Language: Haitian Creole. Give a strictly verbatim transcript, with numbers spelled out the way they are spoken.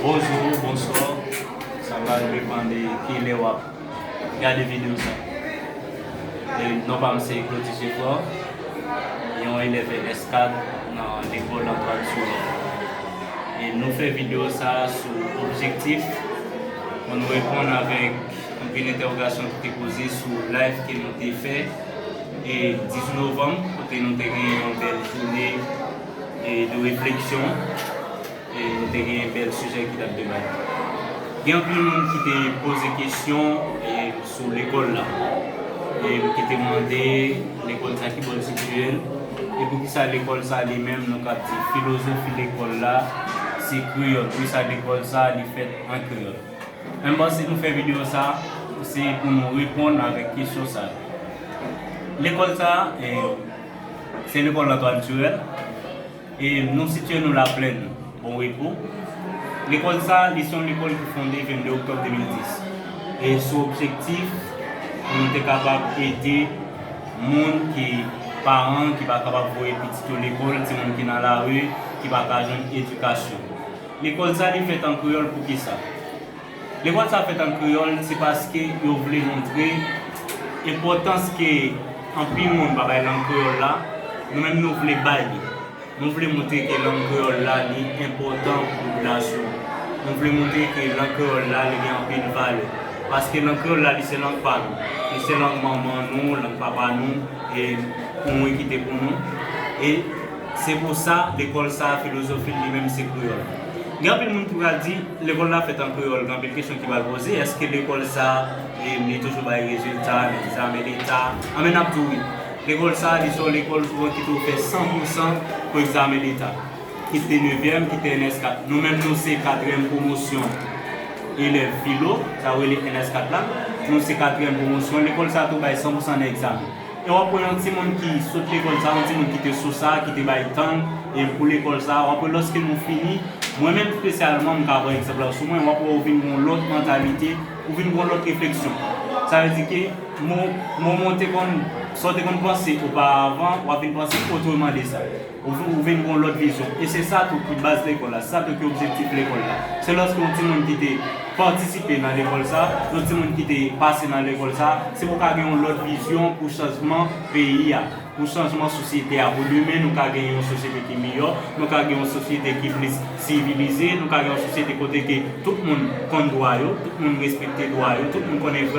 Bonjou, bonswa. Sa va depann de ki lè w ap gade videyo sa. E non pa m se Claudy Geffrard, yon elèv N S kat nan lekòl Antoine Soulard. E nou fè videyo sa sou objektif pou nou reponn avèk anpil entèwogasyon ki te poze sou live ke nou te fè e dis novanm, kote nou te gen yon bèl jounen e de refleksyon. E nou te gen bèl sijè ki t ap debate. Gen anpil moun ki te poze kesyon e sou lekòl la. E ki te mande lekòl sa ki bò l sitiye l. E poukisa lekòl sa li menm nou ka di filozofi lekòl la se kreyòl. Poukisa lekòl sa li fèt an kreyòl. Men m panse nou fè videyo sa se pou nou reponn avèk kesyon sa. Lekòl sa e, se lekòl Antoine Turel. E nou sitiye nou Laplèn, Bon Repo. Lekòl sa, li se yon lekòl ki fonde vennde oktòb de mil dis. E sou objektif pou nou te kapab ede moun ki paran ki pa kapab voye pitit yo lekòl, timoun ki nan lari, ki pa ka jwenn edikasyon. Lekòl sa, li fèt an kreyòl poukisa? Lekòl sa fèt an kreyòl, se paske yo vle montre enpòtans ke anpil moun pa bay lang kreyòl la, nou menm nou vle bay li. Nou vle montre ke lang kreyòl la, li enpòtan pou popilasyon. Nou vle montre ke lang kreyòl la, li gen anpil valè. Paske lang kreyòl la, li se lang pa nou. Li se lang manman nou, lang papa nou, e pou mwen ki te pou nou. E se pou sa, lekòl sa, filozofi li menm se kreyòl. Gen anpil moun ki pral di, lekòl la fèt an kreyòl, gen anpil kesyon ki pral poze, èske lekòl sa, e, li toujou bay rezilta nan egzamen leta? Anben n ap di w wi. Lekòl sa, li se yon lekòl souvan ki toujou fè san pou san pou egzamen leta. Kit te nevyèm, kit te N S kat. Nou menm, nou se katriyèm pwomosyon elèv filo, sa yo rele N S kat la. Nou se katriyèm pwomosyon. Lekòl sa tou bay san pou san nan egzamen. E w ap wè yon timoun ki sot lekòl sa, yon timoun ki te sou sa, ki te bay tan l, e pou lekòl sa, w ap wè lòske nou fini, mwen menm espesyalman, m ka pran egzanp la sou mwen, w ap wè ou vin gen yon lòt mantalite, ou vin gen yon lòt refleksyon. Sa vle di ke mo- moman w te konn, sa w te konn panse oparavan, w ap vin panse otreman de sa. Ou, ou vin gen yon lòt vizyon. E se sa tou ki baz lekòl la, se sa tou ki objektif lekòl la. Se lòske yon timoun ki te patisipe nan lekòl sa, yon timoun ki te pase nan lekòl sa, se pou w ka gen yon lòt vizyon pou chanjman peyi a, pou chanjman sosyete a, pou demen nou ka gen yon sosyete ki miyò, nou ka gen yon sosyete ki plis sivilize, nou ka gen yon sosyete kote ke tout moun konn dwa yo, tout moun respekte dwa yo, tout moun konnen vrè